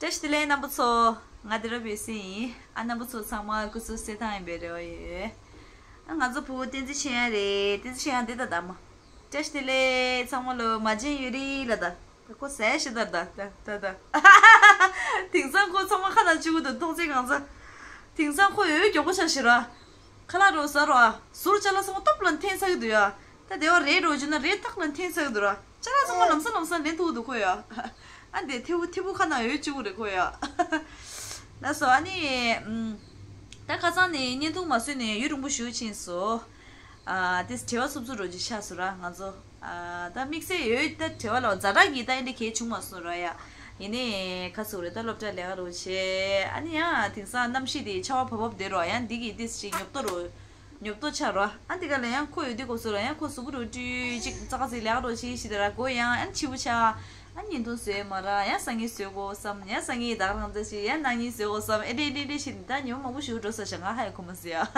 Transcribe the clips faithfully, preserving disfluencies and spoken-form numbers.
བཀྲ་ཤིས་བདེ་ལེགས་རྣམ་པ་ཚོ། ང་དེ་ར་བེ་སི་ཡིན། ཨ་རྣམ་པ་ཚོ་ཚང་མ་སྐུ་གཟུགས་གསལ་ཐང་ཡིན་པའི་རེ་བ་ཡོད། ཨ་ང་ཚོ་བུ་བསྟན་འཛིན་ཆོས་དབྱངས་རེད། བསྟན་འཛིན་ཆོས་དབྱངས་འདི་ད་ད་མ། བཀྲ་ཤིས་བདེ་ལེགས་ཚང་མ་ལོ། མ་བྱན་ཡུན་རིང་ལ་ད། ད་ཁོ་ཟས་ཤི་ད་ད་ད་ད་ད། དེང་སང་ཁོ་ཚང་མ་ཁ་ནང་བཅུག་གི་འདུག་མཐོང་ཚེ་གང་ཚ། དེང་སང་ཁོ་འོས་མགྱོགས་པོ་ཆགས་ཤི་ར། ཁ་ལག་རོ་ཟ་རོ་ཨ། ཟུར་ཅ་ལག་ཚང་མ་སྟོབས་ལ་འཐེན་ཚར་གི་འདུག་ཡ། ད་དེ་བ་རེད་རོ་བྱུང་ན་རེད་ཐག་ལ་འཐེན་ཚར་གི་འདུག་ར། ཅ་ལག་ཚང་མ་ལམ་སང་ལམ་སང་ལེན་ཐུབ་འདུག་ཁོ་ཡ། ཨ་འདི་ཐེ་བུ་ཐེ་བུ་ཁ་ནང་འོད་བཅུག་གི་རེད་ཁོ་ཡ། ལགས་སོ། ཨ་ནི་ཨམ། ད་ཁ་སང་ནས་བརྙན་ཐུང་མ་བཟོས་ནས་ཡུན་རིང་པོ་ཞིག་ཕྱིན་སོང་། ཨ་དེ་བྲེལ་བ་འཚུབ་འཚུབ་རོ་ཅིག་ཆགས་སོང་ར་ང་ཚོ། ཨ་ད་དམིགས་བསལ་ཡོད་ད་བྲེལ་བ་ལ་ཛ་དྲག་གི་ད་ཨེ་འདྲ་གས་བྱུང་མ་སོང་ར་ཡ། ཡིན་ནའི་ཁ་སུ་རེད་ད་སློབ་གྲྭ་ལས་ཀ་རོ་བྱས། ཨ་ནི་ཡང་དེང་སང་གནམ་གཤིས་དེ་ཆར་པ་བབ་བབ་བསྡད་རོ་ཡང་འདི་གི་ཏིས་ཅིག་ཉོབ་ཏོ་རོ། ཉོབ་ཏོ་ཆགས་རོ། ཨ་འདི་ག་ལ་ཡང་ཁོ་ཡོད་དུས་སྐབས་སུ་ར་ཡང་ཁོ་གཟུགས་པོ་རུ་བཀྲུས་ཅིག་ཙག་ཙིག་ལས་ཀ་རོ་བྱས་ཤི་དེ་ར་མགོ་ཡང་ཨ་ནི་འཕྱི་བོ་ཆགས། ཨ་བརྙན་ཐུང་བཟོས་མ་ར་ཡང་སང་ཉིན་བཟོས་གོ་བསམ། ཡང་སང་ཉིན་ད་ག་རང་ཚ་ཞིག་ཡང་གནངས་ཉིན་བཟོས་གོ་བསམ། ཨེ་འདྲ་ཨེ་འདྲ་ཨེ་འདྲ་ཞིག་ད་ཉི་མ་མང་པོ་ཞིག་འགྲོ་ས་ཞག་ང་ཧ་ཡ་གོ་མ་ཟེར་ཡ།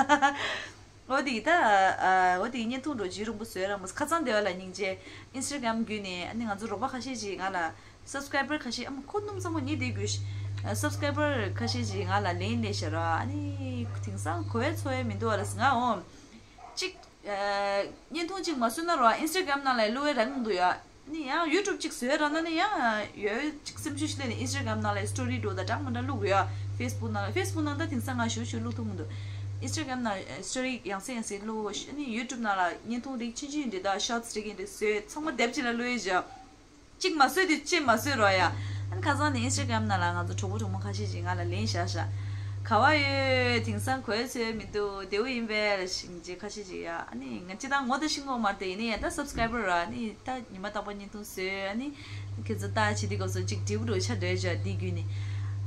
འོ་དེ་ད། ཨ་འོ་དེ་བརྙན་ཐུང་འགྲོ་རྒྱུ་རིང་པོ་བཟོས་ར་མོ་ཁ་སང་དེ་བ་ལ་སྙིང་རྗེ། ཨིན་སི་ཊ་གྷ་རམ་བརྒྱུད་ནས་ཨ་ནི་ང་ཚོ་རོགས་པ་ཁ་ཤས་ཅིག་ང་ལ་སབ་སི་ཀ་རའི་བར་ཁ་ཤས། ཨ་མ་ཁོ་སྣུམ་ཚང་མ་ཉིད་དེ་དགོས་ཤི། སབ་སི་ཀ་རའི་བར་ཁ་ཤས་ཅིག་ང་ལ་ལན་སླེབས་ཤག་ར། ཨ་ནི་དེང་སང་གོ་ཡ་ཚོ་ཡ་མི་འདུག་བ་ལ་ང་འོ། གཅིག་ཨ་བརྙན་ཐུང་གཅིག་མ་བཟོས་ན་ར་ཨིན་སི་ཊ་གྷ་རམ་ནང་ལ་བླུག་ཡ་རང་འདུག་ཡ། ནི་ཡང་ཡུ་ཊུབ་ཅིག་བཟོས་ར་ན་ནི་ཡང་ཡོད་ཅིག་སེམས་ཤུགས་ཤིག་ལས་ནི་ཨིན་སི་ཊ་གྷ་རམ་ནང་ལ་སི་ཊོ་རི་འགྲོ་ད་འདྲ་མི་འདྲ་བླུག་ཡ། ཕེ་སི་བུག་ནང་ལ་ཕེ་སི་བུག་ནང་ད་དེང་སང་ང་ཞུ་ཞུ་བླུག་ཐུབ་མི་འདུག་ཨིན་སི་ཊ་གྷ་རམ་ནང་སི་ཊོ་རི་ཡང་སེ་ཡང་སེ་བླུག་ཨ་ནི་ཡུ་ཊུབ་ནང་ལ་བརྙན་ཐུང་རིགས་ཆུང་ཆུང་འདྲ་ད་ཤོར་ཊི་སི་རིགས་འདྲ་བཟོས་ཚང་མ་དེབ་ཅིག་ལ་བླུག་ཡ་བྱ། གཅིག་མ་བཟོས་དུས་གཅིག་མ་བཟོས་རོགས་ཡ། ཨ་ནི་ཁ་སང་ནས་ཨིན་སི་ཊ་གྷ་རམ་ནང་ལ་ང་ཚོ་གྲོགས་པོ་གྲོགས་མོ་ཁ་ཤས་ཅིག་ང་ལ་ལན་བཞག་ཤག་ག་བ་ཡོད། དེང་སང་གོ་ཡ་ཚོད་མི་འདུག་བདེ་བོ་ཡིན་པས་ཞིག་ཅིག་ཁ་ཤས་ཅིག་ཡ། ཨ་ནི་ང་སྤྱི་བཏང་ངོ་ད་ཤིང་ངོ་མར་དེ་ཡིན་ནི་ཡ་ད་སབ་སི་ཀ་རའི་བར་ར། ཨ་ནི་ད་ཉི་མ་རྟག་པར་བརྙན་ཐུང་བཟོས། ཨ་ནི་ཁྱེད་ཚོ་ལྟ་བྱེད་དུས་སྐབས་སུ་ཅིག་འབྲས་བུ་འགྲོ་ཆ་འདྲ་བྱ་འདི་བརྒྱུད་ནི།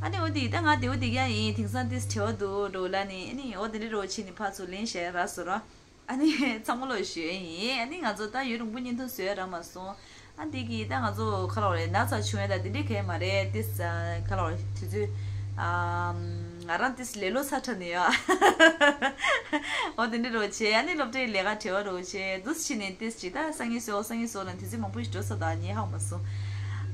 ཨ་ནི་འོ་དེ་ད་ང་བདེ་བོ་བདེ་རྐྱང་ཡིན། དེང་སང་ཏིས་བྲེལ་བ་འདུག་འགྲོ་ལ་ནི། ཨ་ནི་འོ་དེ་འདྲ་རོ་ཕྱིན་ནི་ཕར་ཚུར་ལན་བཞག་རག་སོ་ར། ཨ་ནི་ཚང་མ་ལོ་ཞུ་ཡ་ཡིན། ཨ་ནི་ང་ཚོ་ད་ཡུན་རིང་པོ་བརྙན་ཐུང་བཟོས་རག་མ་སོང་། ཨ་འདི་གི་ད་ང་ཚོ་ཁ་ལོ་རེད་ན་ཚ་བྱུང་ཡ་ད་འདི་འདྲའི་གས་མ་རེད། ཏིས་ཁ་ལོ་རེད་དུས་ཚོད། ཨ་ང་རང་ཏིས་ལེ་ལོ་ཚ་ཁྲ་ནི་ཡ། འོ་དེ་འདྲ་རོ་བྱས། ཨ་ནི་སློབ་གྲྭའི་ལས་ཀ་བྲེལ་བ་རོ་བྱས་འདུག་ཕྱིན་ནས་ཏིས་ཅི་ད་སང་ཉིན་བཟོས་སང་ཉིན་བཟོས་ལ་དུས་ཚོད་མང་པོ་ཞིག་འགྲོ་ས་ད་ཉེ་ཧ་མ་སོང་།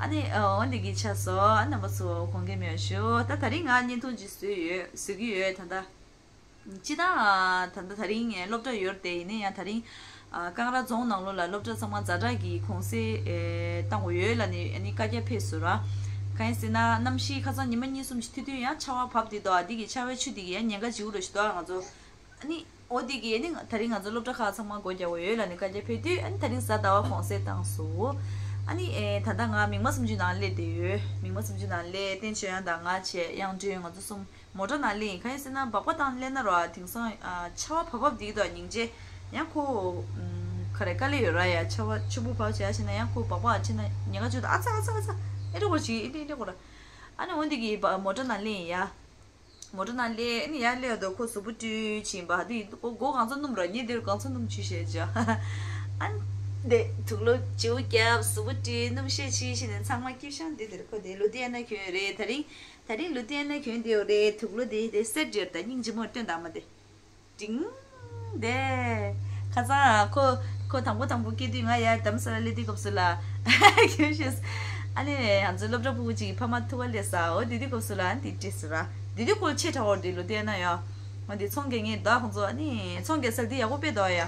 ཨ་ནི་འོ་འདི་གི་ཆ་སོ་ཨ་རྣམ་པ་ཚོ་དགོངས་འགལ་མེད་པ་ཞུ། ད་ད་རིང་ང་བརྙན་ཐུང་ཅིག་བཟོས་ཡོད་བཟོ་གི་ཡོད་ད་ད། སྤྱི་བཏང་ད་ལྟ་ད་རིང་སློབ་གྲྭ་ཡོད་རེད་དེ། ཡིན་ན་ཡང་ད་རིང་ཀང་ར་རྫོང་ནང་ལོགས་ལ་སློབ་གྲྭ་ཚང་མ་ཛ་དྲག་གི་གུང་སེང་བཏང་དགོས་ཡོད་ལབ་ནས་ཨ་ནི་བཀའ་རྒྱ་ཕེབས་སོང་ར། གང་ཡིན་ཟེར་ན་གནམ་གཤིས་ཁ་སང་ཉི་མ་གཉིས་གསུམ་ཞིག་ཐུག་དུས་ཡང་ཆར་པ་བབས་དེ་དོ་འདི་གི་ཆར་པའི་ཆུ་དེ་གི་ཡང་ཉེན་ཁ་ལྗིད་པོ་རེད་ཞུ་དོ་ང་ཚོ། ཨ་ནི་འོ་འདི་གི་ཨ་ནི་ད་རིང་ང་ཚོ་སློབ་གྲྭ་ཁག་ཚང་མ་སྒོ་རྒྱག་དགོས་ཡོད་ལབ་ནས་བཀའ་རྒྱ་ཕེབས་དུས་ཨ་ནི་ད་རིང་གཟའ་ཟླ་བ་གུང་སེང་བཏང་སོང་། ཨ་ནི་ད་ལྟ་ང་མིག་དམར་སུམ་ཅུ་ནང་སླེབས་བསྡད་ཡོད། མིག་དམར་སུམ་ཅུ་ནང་སླེབས་བསྟན་ཆོས་དབྱངས་དང་ང་བྱས་དབྱངས་སྒྲོན་ང་ཚོ་གསུམ། མོ་ཊ་ནང་སླེབས་ཡིན། གང་ཡིན་ཟེར་ན་སྦག་སྦག་བཏང་སླེབས་ན་རོ། དེང་སང་ཨ་ཆར་པ་བབ་བབ་འདི་དང་སྙིང་རྗེ། ཡང་ཁོ་ཨམ་ག་རེ་དཀའ་ལས་ཡོད་ར་ཡ། ཆར་པ་ཆུ་བུར་བབས་བྱས་ཕྱིན་ན་ཡང་ཁོ་སྦག་སྦག་ཕྱིན་ན་ཉེན་ཁ་བྱུང་དང་ཨ་ཚ་ཨ་ཚ་ཨ་ཚ་ཨེ་འདྲ་གོ་ཅིག་ཨེ་འདྲ་ཨེ་འདྲ་གོ་ར། ཨ་ནི་འོ་འདི་གི་མོ་ཊ་ནང་སླེབས་ཡིན་ཡ། མོ་ཊ་ནང་སླེབས་ཨ་ནི་ཡར་སླེབས་དོ་ཁོ་གཟུགས་པོ་བཀྲུས་ཕྱིན་པ་དུས་ཁོ་མགོ་གང་ཚ་སྣུམ་ར་ཉེ་དེར་གང་ཚ་སྣུམ་བྱུས་བྱས་ཅི། ཨ་ནི་དེ་དུག་ལོག་བྱུག་རྒྱབ་གཟུགས་པོ་བཀྲུས་སྣུམ་ཤོད་ཕྱིན་ཕྱིན་ནས་ཚང་མ་སྐྱིད་ཤང་འདི་དེར་ཁོ་དེ་ལུ་དེ་ཡ་ན་གྱོན་རེད་ད་རིང་། ད་རིང་ལུ་ཏན་ན་གྱོན་དེའོ་རེད། དུག་ལོ་དེ་དེ་སེར་འདྲེར་ད་སྙིང་རྗེ་མོར་སྟོན་དང་མ་དེ། ཏིང་། དེ། ཁ་སང་ཁོ་ཁོ་དང་པོ་དང་པོ་སྐྱེས་དུས་ང་ཡར་དམ་ས་ལ་སླེབས་དུས་སྐབས་སུ་ལ། གྱོན་ཤེས། ཨ་ནི་ང་ཚོའི་སློབ་གྲྭ་ཕྲུ་གུ་གཅིག་གི་ཕ་མ་ཐུག་པ་སླེབས་ས་འོ་དེ་དུས་སྐབས་སུ་ལ་ཨ་ནི་དེ་སྤྲད་ཟེར་ར། དེ་དུས་ཁོ་ཆེ་དྲགས་འོར་དེ་ལུ་ཏན་ན་ཡོ། ང་དེ་ཚོང་རྒྱག་ངེས་ད་ཁོང་ཚོ་ཨ་ནི་ཚོང་རྒྱག་ས་དེ་ཡག་པོ་དཔེ་འདུག་ཡ།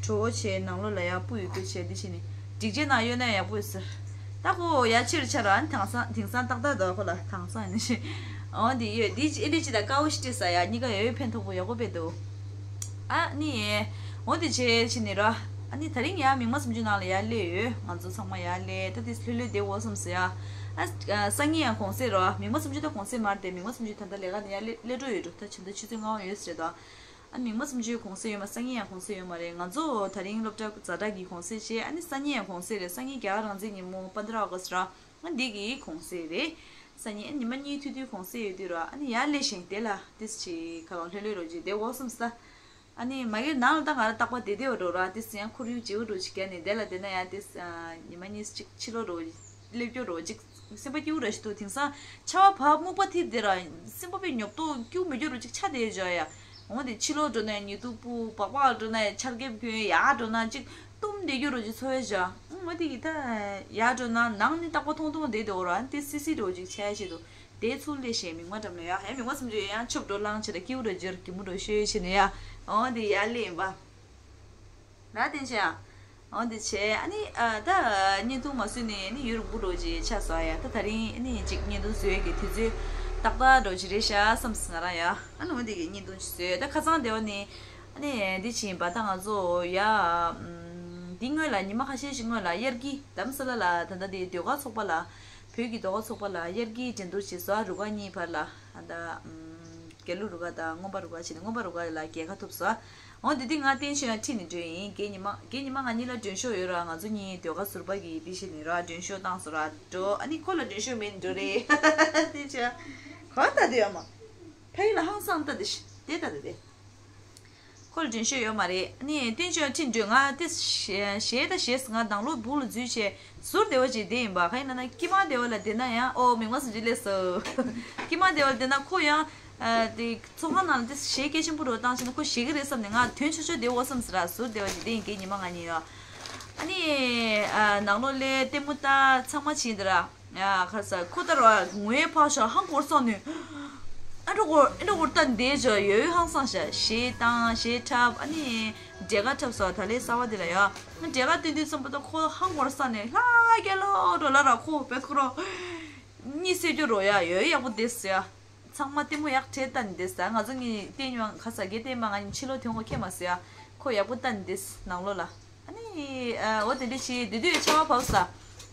གྲོ་བོ་ཆེ་ནང་ལོགས་ལ་ཡག་པོ་ཡོད་དུས་ཆེ་དེ་ཕྱིན་ནི། སྒྲིག་ཆས་ནང་གཡོལ་ན་ཡག་པོ་ཡོད་ཟེར། ད་ཁོ་ཡ་ཕྱིར་ཆ་ར་ཨ་ནི་དེང་སང་དེང་སང་ཏག་ཏག་འདུག་ཁོ་ལ་དེང་སང་ནི་ཤི། འོ་འདི་ཡོད་འདི་ཨེ་འདི་ཅི་ད་དཀར་པོ་ཞིག་སྤྲད་ས་ཡ་གཉིས་ཀ་ཡོད་ཕན་ཐོགས་པོ་ཡག་པོ་དཔེ་འདུག་ཨ་ནི། འོ་འདི་བྱས་ཕྱིན་ནི་ར། ཨ་ནི་ད་རིང་ཡ་མིག་དམར་སུམ་ཅུ་ནང་ལ་ཡ་སླེབས་ཡོད། ང་ཚོ་ཚང་མ་ཡ་སླེབས་ད་དེ་ལྷོད་ལྷོད་བསྡད་འོ་བསམ་ཟེར་ཡ། ཨ་སང་ཉིན་ཡང་གུང་སེང་ར་མིག་དམར་སུམ་ཅུ་ད་གུང་སེང་མར་དེ་མིག་དམར་སུམ་ཅུ་ད་ལྟ་ལས་ཀ་ནས་ཡ་སླེབས་སླེབས་འགྲོ་ཡོད་འགྲོ་ད་ཆུ་ཚོད་ཆུ་ཚོད་ལྔ་པ་ཡོད་ཟེར་ད། ཨ་མིག་དམར་སུམ་ཅུའི་གུང་སེང་ཡོད་མ་སང་ཉིན་ཡང་གུང་སེང་ཡོད་མ་རེད། ང་ཚོ་ད་རིང་སློབ་གྲྭ་ཛ་དྲག་གི་གུང་སེང་བྱས་ཨ་ནི་སང་ཉིན་ཡང་གུང་སེང་རེད། སང་ཉིན་རྒྱ་གར་རང་བཙན་ཉིན་མོ་པན་དྲ་ཨོ་གྷ་སི་ར། ཨ་འདི་གི་གུང་སེང་རེད། སང་ཉིན་ཨ་ཉི་མ་གཉིས་ཐུག་དུས་གུང་སེང་ཡོད་དུས་ར་ཨ་ནི་ཡར་སླེབས་ཤིང་དེ་ལ་ཏིས་ཅི་ཁ་ལོང་ལྷོད་ལྷོད་རོ་ཅིག་བསྡད་འོ་བསམ་ས། ཨ་ནི་མ་གིར་ནང་ལ་ད་ང་ར་རྟག་པར་བསྡད་བསྡད་འོ་འགྲོ་ར་ཏིས་ཡང་ཁོར་ཡུག་བརྗེ་བོ་འགྲོ་ཅིག་བརྒྱབ་ནས་དེ་ལ་བསྡད་ན་ཡང་ཏིས་ཉི་མ་གཉིས་ཅིག་ཕྱི་ལོགས་རོ་སླེབས་རྒྱུ་རོ་ཅིག་སེམས་པ་སྐྱིད་པོ་ར་ཞིག་འདུག་དེང་སང་ཆར་པ་བབས་སྨུག་པ་ཐིབས་དེ་ར་སེམས་པ་དཔེ་ཉོབ་ཏོ་སྐྱིད་པོ་མེད་རྒྱུ་རུ་ཅིག་ཆགས་བསྡད་ཡོད་ཡ། འོ་དེ་ཕྱི་ལོགས་འགྲོ་ན་ཉི་གདུགས་སྤུ་སྦག་སྦག་འགྲོ་ན་ཆར་ཁེབས་གྱོན་ཡར་འགྲོ་ན་ཅིག་བཏུམ་བསྡད་རྒྱུ་རུ་ཅིག་ཚོར་ཡོད་ཡ། འོ་དེ་གི་ད་ཡར་འགྲོ་ན་ནང་ནི་རྟག་པར་ཐུང་ཐུང་བསྡད་འདུག་ར་དེ་སི་སི་རུ་ཅིག་ཆགས་ཡ་ཞིག་འདུག་དེའི་ཚུལ་ལས་ཞེས་མིག་དམར་འགྲམ་ལ་ཡ། ཡང་མིག་དམར་སུམ་ཅུ་ཡང་ཆོབ་འགྲོ་ལངས་བྱས་ད་སྐྱིའུ་འགྲོ་འབྱོར་གི་མུ་འགྲོ་ཤོད་བྱས་ནས་ཡ། འོ་འདི་ཡ་ལེན་པ། ན་བསྟན་ཆེ་ཡ། འོ་འདི་བྱས་ཨ་ནི་ཨ་ད་བརྙན་ཐུང་མ་བཟོས་ནས་ཨ་ནི་ཡུན་རིང་པོ་འགྲོ་ཅིག་ཆགས་སོང་ཡ། ད་ད་རིང་ཨ་ནི་ཅིག་བརྙན་ཐུང་བཟོས་ཀྱི་དུས་ཚོད་ཏག་ཏག་འགྲོ་ཅིག་རེད་ཤག་བསམ་སོང་ང་རང་ཡ། ཨ་ནི་འོ་འདི་གི་བརྙན་ཐུང་ཅིག་བཟོས། ད་ཁ་སང་དེ་བ་ནི་ཨ་ནི་འདི་ཕྱིན་པ་ད་ང་ཚོ་ཡ། ཨམ། འདི་སྔོན་ལ་ཉི་མ་ཁ་ཤས་ཤིག་སྔོན་ལ་དབྱར་སྐྱིད་དྷ་རམ་ས་ལ་ལ་ད་ལྟ་དེ་ཟློས་གར་ཚོགས་པ་ལ། བོད་ཀྱི་ཟློས་གར་ཚོགས་པ་ལ་དབྱར་སྐྱིད་འགྲན་བསྡུར་བྱས་སོ། རུ་ཁག་གཉིས་བར་ལ་ཨ་ད་ཨམ། དགེ་ལུགས་རུ་ཁག་དང་མངོན་པ་རུ་ཁག་བྱས་ནས་མངོན་པ་རུ་ཁག་ལ་རྒྱལ་ཁ་ཐོབ་སོང་། འོ་འདི་དུས་ང་བསྟན་ཆོས་ཡང་ཁྲིད་ནས་འགྲོ་ཡིན། རྒན་ཉི་མ་རྒན་ཉི་མ་ང་གཉིས་ལ་མགྲོན་ཤོག་ཡོད་ར། ང་ཚོ་གཉིས་ཟློས་གར་ཟུར་པ་གི་འདི་བྱས་ནས་ར་མགྲོན་ཤོག་བཏང་སོང་ར་འགྲོ། ཨ་ནི་ཁོ་ལ་མགྲོན་ཤོག་མེད་ནས་འགྲོ་རེད། བསྟན་ཆོས་གང་ལྟ་དུས་ཡོད་མ། ཕ་ཡུལ་ལ་ཧང་སང་ལྟ་དུས་དེ་ལྟ་དུས་དེ། ཁོ་ལ་མགྲོན་ཤོག་ཡོད་མ་རེད། ཨ་ནི་བསྟན་ཆོས་ཁྲིད་འགྲོ། ང་དེ་ཞེ་ཞེ་ད་ཞེས་ང་ནང་ལོགས་སྦུག་ལ་འཛུལ་བྱས་ཟུར་བདེ་བ་ཅིག་བསྡད་ཡིན་པ། ག་ཡིན་ན་ན་དཀྱིལ་མ་བདེ་བ་ལ་བསྡད་ན་ཡང་ཨོ་མིག་དམར་སུམ་ཅུ་སླེབས་སོང་། དཀྱིལ་མ་བདེ་བ་ལ་བསྡད་ན་ཁོ་ཡང་ཨ་དེ་ཚོགས་ཁང་ནང་ལ་དེ་ཞེ་གལ་ཆེན་པོ་རུ་བཏང་བྱས་ན་ཁོ་ཞེད་ཀྱི་རེད་བསམ་ནས་ང་དོན་ཆུང་ཆུང་བསྡད་འོ་བསམ་ཟེར་ར། ཟུར་བདེ་བ་ཅིག་བསྡད་ཡིན། རྒན་ཉི་མ་ང་གཉིས་ཡོད། ཨ་ནི་ཨ་ནང་ལོགས་ལ་ལྟད་མོ་ལྟ་ཚང་མ་བྱས་འདི་ར། ཡ་ཁ་ས་ཁོ་ལྟར་བ་ངོས་ཕག་ཤ་ཧང་སྐོར་སང་ནས། ཨ་འགྲོ་གོ་ཨ་འགྲོ་གོ་ལྟ་འདས་ཇ་ཡོད་ཧང་སང་ཤ་ཞེ་བཏང་ཞེ་འཁྲབ། ཨ་ནི་འབྲས་ཁ་འཁྲབ་སོ་ད་ལས་གསར་བ་འདི་ལ་ཡ། འབྲས་ཁ་སྟོན་དུས་ཙམ་པ་ད་ཁོ་ཧང་སྐོར་སང་ནས་ལྷ་རྒྱལ་ལོ་འགྲོ་ལ་ར་ཁོ་བེད་ཁོ་རོ། གཉིད་སད་རྒྱུ་རོ་ཡ་ཡོད་ཡག་པོ་འདས་ཡ། ཚང་མ་ལྟད་མོ་ཡག་གྲས་ལྟ་ནི་འདི་ས། ང་ཚོ་གཉིས་བསྟན་ཡོང་ཁ་ས་དགེ་བསྟན་མ་ང་གཉིས་ཕྱི་ལོགས་ཐོན་གོ་ཁྱེད་མ་ཟེར་ཡ། ཁོ་ཡག་པོ་ལྟ་ནི་འདི་ནང་ལོགས་ལ། ཨ་ནི་ཨ་འོ་དེ་འདྲ་བྱས་དེ་དུས་ཆར་པ་བབས་ས།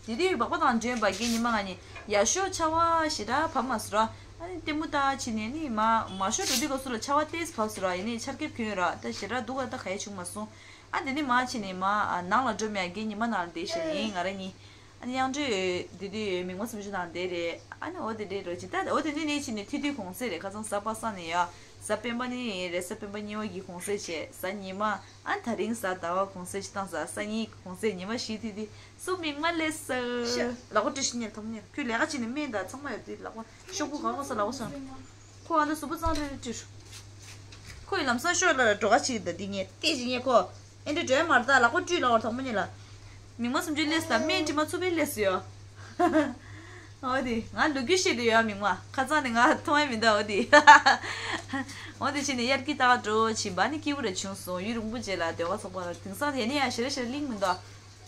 དེ་དུས་སྦག་པ་དང་འདྲེན་པ་རྒན་ཉི་མ་ང་གཉིས་ཡར་ཤོག་ཆར་པ་ཞེ་དྲག་བབས་མ་སོང་ར། ཨ་ནི་ལྟད་མོ་ལྟ་བྱས་ནས་ནི་མ་མར་ཤོག་འགྲོ་དུས་སྐབས་སུ་ལ་ཆར་པ་ཏོག་ཙམ་བབས་སོང་ར། ཡིན་ནའི་ཆར་ཁེབས་གྱོན་ཡོད་ར། ད་ཞེ་དྲག་སྡུག་ག་ད་ག་ཡེ་བྱུང་མ་སོང་། ཨ་དེ་ནས་མར་ཕྱིན་ནས་མར་ཨ་ནང་ལ་འགྲོ་མེད། རྒན་ཉི་མ་ནང་ལ་བསྡད་བཞག་ཡིན་ང་རང་གཉིས། ཨ་ནི་དབྱངས་སྒྲོལ་དེ་དུས་མིག་དམར་སུམ་ཅུ་ནང་བསྡད་རེད། ཨ་ནི་འོ་དེ་འདྲས་རོ་ཅིག་ད་འོ་དེ་འདྲས་ནས་ཕྱིན་ནས་ཐུག་དུས་གུང་སེང་རེད། ཁ་སང་གཟའ་པ་སངས་ནས་ཡ། གཟའ་སྤེན་པ་ནི་རེད། གཟའ་སྤེན་པ་གཉིས་པ་གི་གུང་སེང་བྱས། གཟའ་ཉི་མ། ཨ་ནི་ད་རིང་གཟའ་ཟླ་བ་གུང་སེང་ཞིག་བཏང་ས། གཟའ་ཉིན་གུང་སེང་ཉི་མ་བཞི་ཐུག་དུས་སུ་མིག་དམར་སླེབས་སོང་། ལག་པ་བཀྲུས་ཤིག་ཉལ་ཐོམ་ཉལ། ཁྱོད་ལས་ཀ་བྱས་ནས་སྨན་དང་ཚང་མ་ཡོད་དུས་ལག་པ་ཤོག་བུ་གང་གོ་ས་ལག་པ་སོང་། ཁོ་ཨ་ནི་གཟུགས་པོ་གཙང་རེ་རེ་བཀྲུས། ཁོ་ཡི་ལམ་སང་ཤོག་ལ་འགྲོ་ག་ཅིག་ད་འདི་ངས་བལྟས་ཅིག་ངས་ཁོ། ཨེ་འདྲ་འགྲོ་ཡ་མ་རེད་ད། ལག་པ་བཀྲུས་ལ་བར་ཐོག་མ་ཉིད་ལ། མིག་དམར་སུམ་ཅུ་སླེབས་ས་སྨན་དྲི་མ་ཚུགས་པས་སླེབས་སོ་ཡོ། འོ་དེ་ང་ལོ་རྒྱུས་བཤད་དུ་ཡོད་མིག་དམར་ཁ་སང་ནས་ང་མཐོང་ཡ་མི་འདུག་འོ་དེ། འོ་དེ་བྱས་ནས་དབྱར་སྐྱིད་ལྟ་ག་འགྲོ་ཕྱིན་པ་ནི་སྐྱིད་པོ་རེ་བྱུང་སོང་། ཡུན་རིང་པོ་རྗེས་ལ་ཟློས་གར་ཚོགས་པ་ལ། དེང་སང་དེ་ནས་ཡང་ཞེ་དྲག་ཞེ་དྲག་གླེང་མི་འདུག་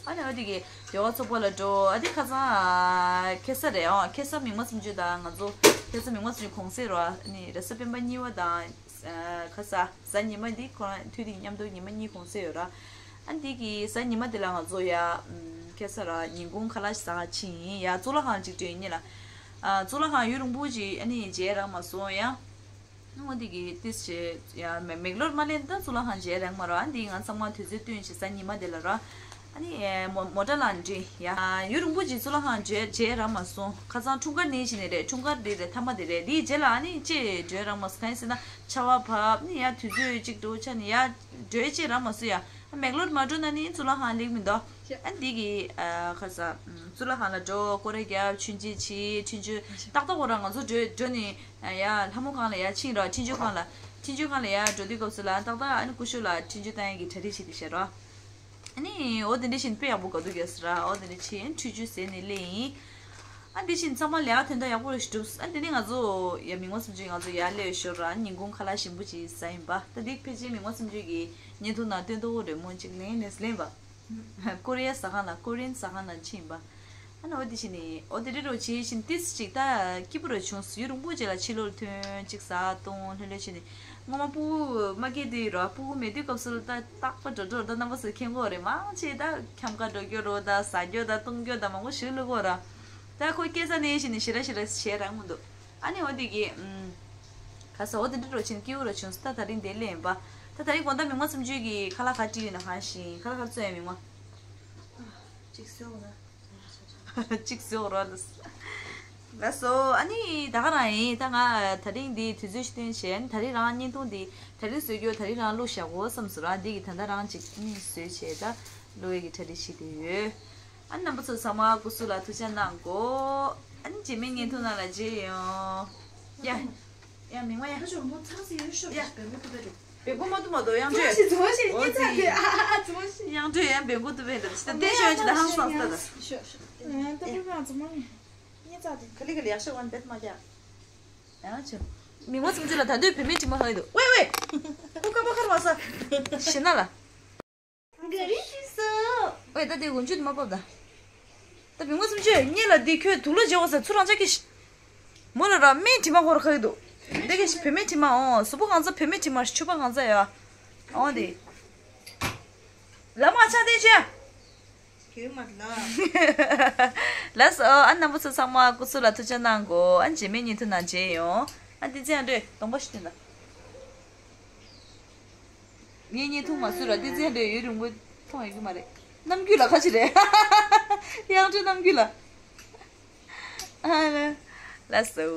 ཨ་ནི་འོ་དེ་གི་ཟློས་གར་ཚོགས་པ་ལ་འགྲོ། ཨ་དེ་ཁ་སང་ཨ་ཁ་སང་རེད། ཨོ་ཁ་སང་མིག་དམར་སུམ་ཅུ་དང་ང་ཚོ་ཁ་སང་མིག་དམར་སུམ་ཅུ་གུང་སེང་རོ། ཨ་ནི་རེས་གཟའ་སྤེན་པ་གཉིས་པ་དང་ཨ་ཁ་སང་གཟའ་ཉི་མ་འདི་ཁོ་རང་ཐུག་དུས་མཉམ་དུ་ཉི་མ་གཉིས་གུང་སེང་ཡོད་ར། ཨ་འདི་གི་གཟའ་ཉི་མ་འདི་ལ་ང་ཚོ་ཡ་ཨམ་ཁ་སང་ར་ཉིན་གུང་ཁ་ལག་ཞིག་ཟ་ག་ཕྱིན་ཡིན་ཡ། གཙུག་ལག་ཁང་ཅིག་འགྲོ་ཡིན་ལ། ཨ་གཙུག་ལག་ཁང་ཡུན་རིང་པོ་ཅིག་ཨ་ནི་མཇལ་རག་མ་སོང་ཡ། འོ་འདི་གི་ཏིས་བྱས་ཡ་མེག་ལོར་མ་ལེན་ད་གཙུག་ལག་ཁང་མཇལ་རག་མ་རོ། ཨ་འདི་ང་ཚང་མ་དུས་ཚོད་བསྟུན་བྱས་གཟའ་ཉི་མ་འདི་ལ་ར། ཨ་ནི་མོ་མོ་ཊ་ལ་འགྲིམས་ཡ། ཡུན་རིང་པོ་ཅིག་གཙུག་ལག་ཁང་མཇལ་མཇལ་རག་མ་སོང་། ཁ་སང་འཁྲུངས་སྐར་ནས་བྱས་ནས་རེད། འཁྲུངས་སྐར་འདི་རེད་མཐའ་མ་འདི་རེད། འདིའི་རྗེས་ལ་ཨ་ནི་ཅེས་འགྲོ་རག་མ་སོང་། གང་ཡིན་ཟེར་ན་ཆར་པ་བབས་ནི་ཡ་དུས་ཚོད་ཅིག་འགྲོ་ཆ་ནི་ཡ་འགྲོ་ཅེས་རག་མ་སོང་ཡ། མེག་ལོར་མ་འགྲོ་ན་ནི་གཙུག་ལག་ཁང་སླེབས་མི་འདུག་ཨ་འདི་གི་ཨ་ཁ་ས་གཙུག་ལག་ཁང་ལ་འགྲོ། སྐོར་ར་རྒྱབ། མཆོད་མཇལ་བྱེད། འཕྲིན་བཅོལ་ཏག་ཏག་འོ་ར་ང་ཚོ་འགྲོ་འགྲོ་ནི་ཡ་ལྷ་མོ་ཁང་ལ་ཡ་ཕྱིན་ར། འཕྲིན་བཅོལ་ཁང་ལ་འཕྲིན་བཅོལ་ཁང་ལ་ཡ་འགྲོ་དུས་སྐབས་སུ་ལ་ཏག་ཏག་ཨ་ནི་སྐུ་ཞབས་ལ་འཕྲིན་བཅོལ་བཏང་ཡ་གི་གྲ་སྒྲིག་བྱེད་དུ་བཤད་ར། ཨ་ནི་འོ་དེ་འདྲ་བཞིན་དཔེ་ཡག་པོ་ག་དུས་རྒྱག་ས་ར། འོ་དེ་འདྲ་བྱེད། འཕྲུལ་ཆུ་ཟེར་ནས་སླེབས་ཡིན། ཨ་འདི་བཞིན་ཚང་མ་ལས་ཀ་དོན་དག་ཡག་པོ་རེ་ཞིག་བསྒྲུབས། ཨ་འདི་ནི་ང་ཚོ་ཡ་མིག་དམར་སུམ་ཅུ་ང་ཚོ་ཡར་སླེབས་ཞོར་ར་ཉིན་གུང་ཁ་ལག་ཞིམ་པོ་ཅིག་ཟ་ཡིན་པ། ད་འདི་ཕལ་ཆེར་མིག་དམར་སུམ་ཅུ་གི་བརྙན་ཐུང་ནང་སྟོན་ཐོག་རེ་མོ་ཅིག་ལེན་ནས་ལེན་པ། ཀོ་རི་ཡ་ཟ་ཁང་ལ་ཀོ་རི་ཡན་ཟ་ཁང་ལ་ཕྱིན་པ། ཨ་ནི་འོ་དེ་བཞིན་ནི་འོ་དེ་རེ་རོ་བྱེད་བཞིན་ཏིས་ཅིག་ད་སྐྱིད་པོ་རེ་བྱུང་སོང་། ཡུན་རིང་པོ་རྗེས་ལ་ཕྱི་ལོགས་ཐོན་ཅིག་ཟ་བཏུང་ལྷོད་ལྷོད་བྱས་ནས། སྔོན་མ་སྤུ་གུ་མ་སྐྱེས་དུས་ར་སྤུ་གུ་མེད་དུས་སྐབས་སུ་ལ་ད་རྟག་པར་འགྲོ་འགྲོ་ད་རྣམ་པ་ཚོས་མཁྱེན་གོ་རེད། མང་ཆེ་ད་འཁྱམ་ག་འགྲོ་རྒྱུ་རོ་ད་ཟ་རྒྱུ་ད་བཏུང་རྒྱུ་ད་མང་པོ་ཞིག་ལུས་གོ་ར། ད་ཁོ་སྐྱེས་ས་ནས་བཞིན་ནས་ཞེ་དྲག་ཞེ་དྲག་བྱས་རག་མི་འདུག་ཨ་ནི་འོ་དེ་གི་ཨུམ། ག་ས་འོ་དེ་འདྲ་རོ་ཕྱིན་སྐྱིད་པོ་རོ་བྱུང་སོང་། ད་ད་རིང་དེ་ལེན་པ། ད་ད་རིང་དགོང་དག་མིག་དམར་སུམ་ཅུ་གི་ཁ་ལག་ག་བྲིས་ཡོད་ན་གང་ཤེས། ཁ་ལག་ག་བཙོས་ཡོད་མིག་དམར། གཅིག་བཟོས་འོང་ན། གཅིག་བཟོས་འོང་ར་ལ། ལགས་སོ། ཨ་ནི་ད་ག་རང་ཡིན། ད་ང་ད་རིང་འདི་དུས་ཚོད་ཞིག་བཏོན་བྱས་ད་རིང་རང་བརྙན་ཐུང་འདི་ད་རིང་བཟོས་རྒྱུ་ད་རིང་རང་བླུགས་བཞག་གོ་བསམ་སོང་ར། འདི་གི་ད་ལྟ་རང་ཅིག་ཨ་ནི་བཟོས་བྱས་ད་བླུགས་ཡས་ཀྱི་གྲ་སྒྲིག་བྱེད་དུ་ཡོད། ཨ་ནི་རྣམ་པ་ཚོ་ཚང་མ་སྐུ་གཟུགས་ལ་ཐུགས་ཅག་གནང་གོ། ཨ་ནི་རྗེས་མའི་བརྙན་ཐུང་ནང་ལ་མཇལ་ཡོང་། ཡ། ཡ་མིག་དམར་ཡ། ཁ་ཤོར་མོ་ཚང་སི་ཡོད་ཤོར་ཡ། བེམ་པོ་ཐུབ་པའི་རེད། བེམ་པོ་མ་ཐུབ་མ་དོ་དབྱངས་སྒྲོལ། ཙོ་ཞིག་ཙོ་ཞིག་ཨོ་ཉེ་ཙི། ཨ་ཨ་ཙོ་ཞིག་དབྱངས་སྒྲོལ་ཡང་བེམ་པོ་ཐུབ་པའི་རེད། ད་དེ་ཤོད་ཅི་ད་ཧང་སང་སི་ད་ད། ཤོ་ཤོ། ཨ་ད་བེམ་པོ་ཙོ་མ་ཉེ་ཙི་དེ། ཁ་ལི་ཁ་ལི་ཡག་ཤོ་ཝན་བེད་མ་རྒྱག་ཡང་ཆོ། མི་ངོ་སུམ་ཅུ་ལ་ད་དུང་བུད་མེད་དྲི་མ་ཧ་ཡོད་འདུག་ཝེ་ཝེ། ཁུ་ཀ་པ་ཁར་མ་ས། ཤི་ན་ལ། ག་རེ་ཤི་སོ། ཝེ་ད་དེ་འོན་ཆུ་དུ་མ་བབས་ད། ད་བུད་མེད་སུམ་ཅུ་གཉིས་ལ་འདི་ཁྱོད་དུག་ལ་བརྗེ་བ་ཟེར་ཚུར་རང་ཅག་གིས། མོ་ལ་ར་སྨན་དྲི་མ་ཧོར་ཁ་ཡོད་འདུག་འདི་གིས་བུད་མེད་དྲི་མ་འོང་གཟུགས་པོ་གང་ཚ་བུད་མེད་དྲི་མ་ཕྱུ་པ་གང་ཚ་ཡ། འོང་དེ། ལ་མ་ཆ་དེ་ཅི། གྱོད་མ་ལ། ལགས་སོ། ཨ་རྣམ་པ་ཚོ་ཚང་མ་སྐུ་གཟུགས་ལ་ཐུགས་ཆེ་གནང་གོ་ཨ་རྗེས་མའི་བརྙན་ཐུང་ནང་མཇལ་ཡོང་། ཨ་བསྟན་འཛིན་ཨ་འདྲས་གདོང་པ་ཞིག་སྟོན་ད། ངའི་བརྙན་ཐུང་མ་བཟོས་ར་བསྟན་འཛིན་ཨ་འདྲས་ཡུན་རིང་པོ་མཐོང་ཡོད་ཀྱི་མ་རེད། ནམ་རྒྱུན་ལ་ཁ་ཆེ་རེད། ཡང་སྤྲོ་ནམ་རྒྱུན་ལ། ཨ་ལ། ལགས་སོ།